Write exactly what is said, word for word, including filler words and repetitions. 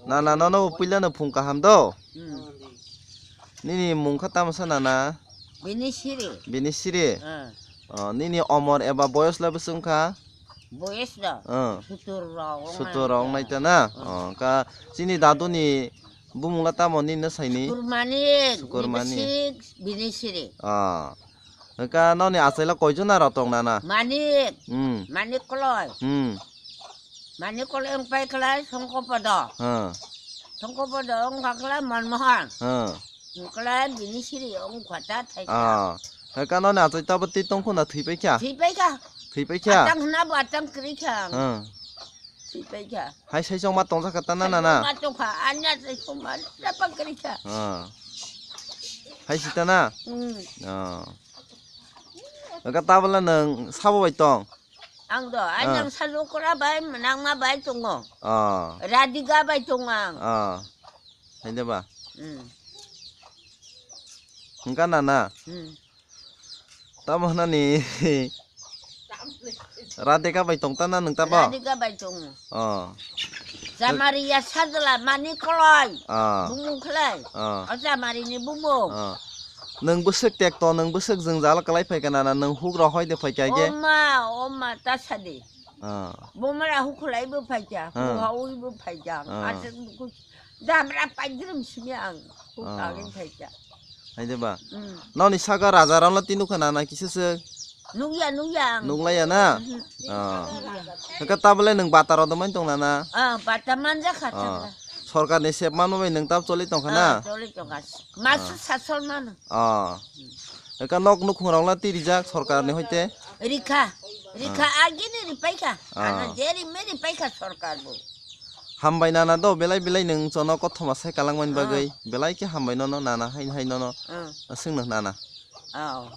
Nana, nono bo puila no phung kaham do? Hmm. Nini mung kha tamo sa nana? Bini siri. Bini siri? Ah. Oh, nini omor eba boyos le bwswng kha? Boyos da? Ah. Sutur rok wngnai Sutur rok ta. Wngnai ta na? Ah. Oh, ka chini dadu ni bumung la tamo nini no saini? Sukur Manik, Sukur Manik. Bini siri. Ah. Ka noni achaila koijon aro tong nana? Manik. Hmm. Manik Koloi. Hmm. Manik Koloi wng pai khlai Songkopodo. Ha. Songkopodo wng kha khlai Manmohan. Ha. Wng khlai bini siri wng kha ta thai kha. Ah. Ka noni achai tabo twi tong khuna thwi pai kha? Thwi pai kha. Thwi pai kha? Atang hwna bo atang kwrwi kha ang. Ha. Thwi pai kha. Hai sai chong ma tong jakha ta nana na? Ma tong kha, anya sai chong ma ta pa kwrwi kha. Ha. Hai sita na? Hmm. Ah. Ka tabala nang sabo bai tong? Ang do, Ah. Ang salo kora bai, manang ma bai tongo. Ah. Radhika bai tongo ang. Ah. Hai de ba? Hmm. Hingka nana? Hmm. Tamo nani? Radhika bai tong ta na nang tabo? Radhika bai tongo. Oh. Jamaria sajla Manik Koloi. Ah. Bumung khlai. Ah. O Jamari ni bumung. Ah. Nwng bwswk tekto, nwng bwswk jwngjal kwlai phai kha nana, nwng huk rok hoi de phai kha ge? Oma, oma, ta sadi. Ah. Bomara hukhulai bo phai kha, Ah. Huha ui bo phai kha. Ah. Aswk buku damra paidrum simi ang. Huk Ah. Agin phai kha. Hai de ba? Hmm. Noni saka raja rok no twi nukha nana kisa se? Nukya, nukya ang. Nuklaiya na? Mhm. Ah. Nukya. Hwnkhe tabole nwng bata rw dwmani tong nana? Ah, bata manja kha Ah. Thangla. Sorkar ni sep manma bai nwng tab choli tongkha na? Ah, choli tongkha. Masu Ah. sasol mano. Ah. Hwnkhe nok nukhung rok la twi rijak sorkar ni hoite? Rikha. Rikha Ah. agini ripaikha. Ah. Ano je rime ripaikha sorkar bo. Hambai nana do belai belai nwng chono kothoma sai kalangmani Ah. bagwi. Belai khe hambai nono nana hai hai nono. Ah. Aswk no nana. Ah.